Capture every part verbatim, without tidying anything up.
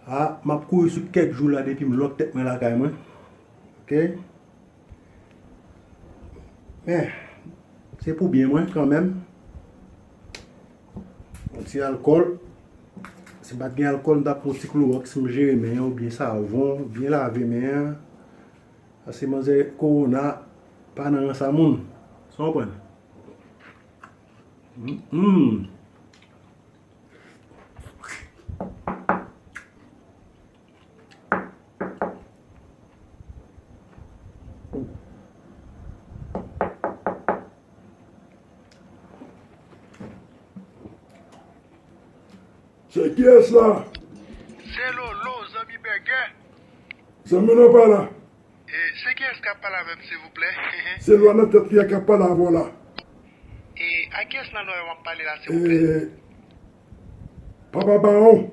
A, m ap kouri sou kèk jou la depi m lòk tèt mwen lakay mwen. Oke? Men, se pou byen mwen kanmenm. Yon ti alkòl. Si m pa t gen alkòl, m t ap pran ti klowòks, m jere men an, oubyen savon, byen lave men an. Paske manzè kowona pa nan rans a moun. Sa w konprann? Mm, mm. Se kiyès la? Se Lolo, zanmi Bègè. Zanmi nan pa la. E, se kiyès k ap pale avè m, silvouplè? Se lwa nan tèt li a k ap pale avè w la. E, a kiyès nan non yo m ap pale la, silvouplè? E, Papa Bawon.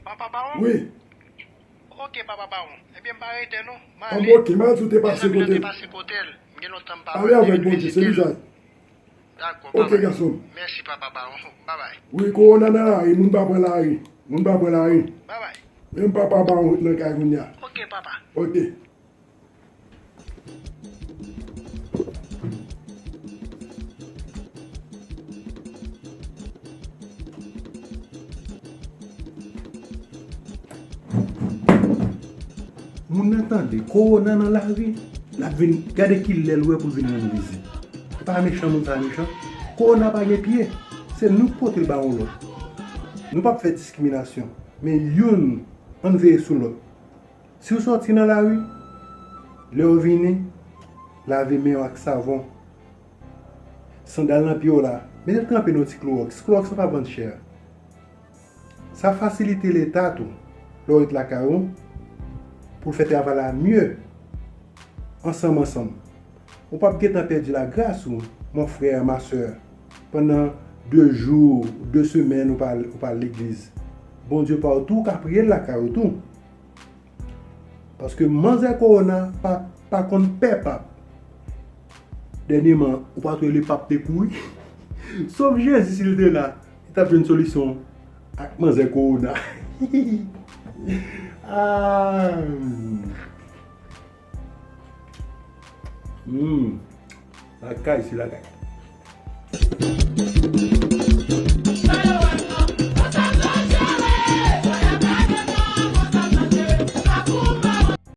Papa Bawon? Wi. Oke, Papa Bawon. Ebyen, m pa rete non. M ale. Anben, oke, m al di w te pase kote l. Mezanmi nan te pase kote l. M gen lontan m pa wè l. Ale avèk Bondye, se li sa. Dakò, papa. Oke, gason m. Mèsi, Papa Bawon. Babay. Wi, kowona nan lari, moun pa pran lari. Moun pa pran lari. Babay. Menm Papa Bawon ret nan kay kounye a. Oke, papa. Oke. Moun nan tande, kowona nan lari, l ap vin, gade ki lè l wè pou l vin rann vizit. Pa mechan moun sa mechan. Kowona pa gen pye. Se nou k pote l ba yon lòt. Nou p ap fè diskriminasyon. Men youn, ann veye sou lòt. Si w sòti nan lari, lè w vini, lave men w ak savon. Sandal nan pye w la, mete l tranpe nan yon ti klowòks. Klowòks la pa vann chè. Sa fasilite Leta tou, lè w ret lakay ou, pou l fè travay la mye, ansanm, ansanm. Ou p ap gentan pèdi lagras ou, mon frè, ma sè, pandan de jou, de semèn ou pa, ou pa al legliz. Bondye pa w tou, ou ka priye l lakay ou tou. Paske manzè kowona pa, pa konn pè pap. Dènyèman, ou pa t wè lepap te kouri? Sof Jezi, si l te la, li t ap jwenn solisyon ak manzè kowona. Ah. Hmm. Lakay, se lakay.